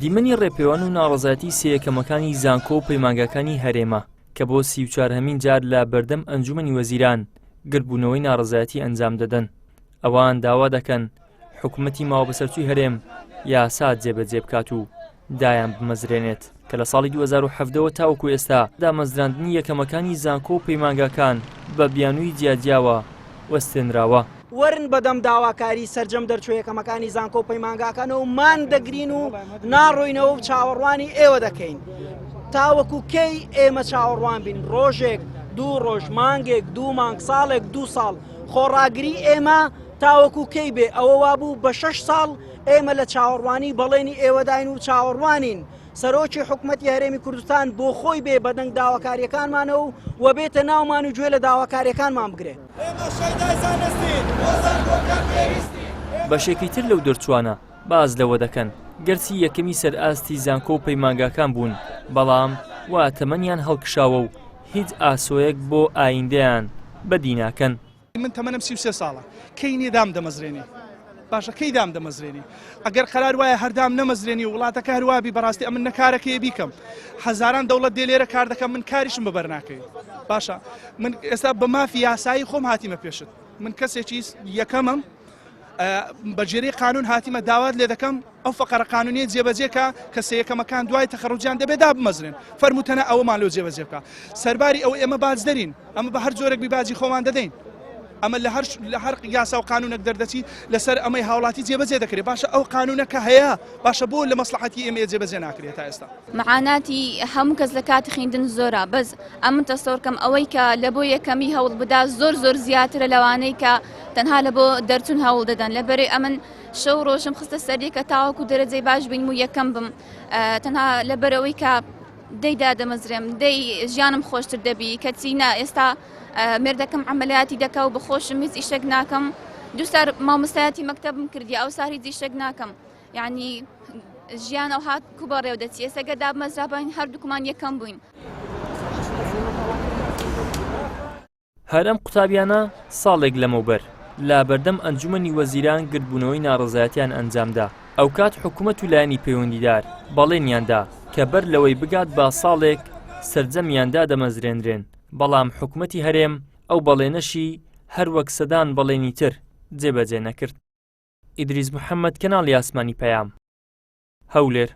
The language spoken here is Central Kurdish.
دیمەنی ڕێپێوان و ناڕەزایەتی سێ یەکەمەکانی زانکۆ و پەیمانگاکانی هەرێمە کە بۆ 34 هەمین جار لە بەردەم ئەنجومەنی وەزیران گردبوونەوەی ناڕەزایەتی ئەنجام دەدەن ئەوان داوا دەکەن حکومەتی ماوەبەسەرچووی هەرێم یاسا جێبەجێ بکات و دایان بمەزرێنێت کە لە ساڵی 2017 ەوە تاوەکو ئێستا دامەزراندنی یەکەمەکانی زانکۆ و پەیمانگاکان بە بیانووی جیاجیاوە وەستێنراوە. وەرن بەدەم داواکاری سەرجەم دەرچووە یەکەمەکانی زانکۆ و پەیمانگاکانەوە مان دەگرین و ناڕۆینەوە و چاوەڕوانی ئێوە دەکەین. تاوەکو کەی ئێمە چاوەڕوان بین؟ ڕۆژێک، دوو ڕۆژ، مانگێک، دوو مانگ، ساڵێک، دوو ساڵ. خۆڕاگری ئێمە تاوەکو کەی بێ؟ ئەوە وابوو بە شەش ساڵ ئێمە لە چاوەڕوانی بەڵێنی ئێوەداین و چاوەڕوانین سەرۆکی حکومەتی هەرێمی کوردستان بۆ خۆی بێ بەدەنگ داواکاریەکانمانەوە و بێتە ناومان و گوێ لە داواکاریەکانمان بگرێ. بەشێکی تر لەو دەرچووانە باس لەوە دەکەن، گەرچی یەکەمی سەر ئاستی زانکۆ و پەیمانگاکان بوون، بەڵام وا تەمەنیان هەڵکشاوە و هیچ ئاسۆیەک بۆ ئایندەیان بەدی ناکەن. من تەمەنم 33 ساڵە کەی نیە دام دەمەزرێنی باشە کەی دام دەمەزرێنی ئەگەر قەرار وایە هەردام نەمەزرێنی وڵاتەکە هەروابی بەڕاستی ئەمن نەکارەکەی بیکەم هەزاران دەوڵەت دێ لێرە کار دەکەم من کاریشم بەبەر ناکەوی باشە من ئێستا بە مافی یاسایی خۆم هاتیمە پێشت من کەسێکی یەکەمم بە جێری قانون هاتیمە داوات لێ دەکەم ئەو فقرە قانونیە جێبەجێ کە کە سێیەکەمەکان دوای تەخەڕوجیان دەبێ دابمەزرێن فەرموو تەنها ئەوەمان لۆ جێبەجێ بکە سەرباری ئەوە ئێمە باج دەرین ئەمە بە هەر جۆرێک بی باجی خۆمان دەدەین ئەمە لە هەر لە هەر یاسا و قانونێک دەردەچی لەسەر ئەمەی هاوڵاتی جێبەجێ دەکرێت باشە ئەو قانونە کە هەیە باشە بۆ لە مەسلحەتی ئێمە جێبەجێ ناکرێت تا ئێستا معاناتی هەموو کەس لە کاتی خوێندن زۆرە بەس ئەمن تەسەور کەم ئەوەی کە لە بۆ یەکەمی هەوڵ بدا زۆر زۆر زیاترە لەوانەی کە تەنها لە بۆ دەرچون هەوڵ دەدەن لە بەرەی ئەمن شەو ڕۆژم خستە سەریەکە تاوەکو دەرەجەی باش بینم و یەکەم بم تەنها لە بەرەوەی کە دەی دادەمەزرێم دەی ژیانم خۆشتر دەبی کەچی نا ئێستا مێردەکەم عملیاتی دەکا و بەخۆشم هیچ ئیشێک ناکەم دووسار مامۆستایەتی مەکتەبم کردی ئەو سار هیچ ئیشێک ناکەم یعنی ژیان ئەو هات کو بەڕێو دەچی ئێستا گەر دابمەزرابین هەردووکمان یەکەم بووین. هەر ئەم قوتابیانە ساڵێک لەمەوبەر لە بەردەم ئەنجومەنی وەزیران گردبوونەوەی ناڕەزایەتیان ئەنجامدا، ئەوکات حکومەت و لایەنی پەیوەندیدار بەڵێنیاندا کە بەر لەوەی بگات بە ساڵێک سەرجەمیان دادەمەزرێنرێن، بەڵام حکومەتی هەرێم ئەو بەڵێنەشی هەر وەک سەدان بەڵێنی تر جێبەجێ نەکرد. ئیدریس محەمەد، کەناڵی ئاسمانی پەیام، هەولێر.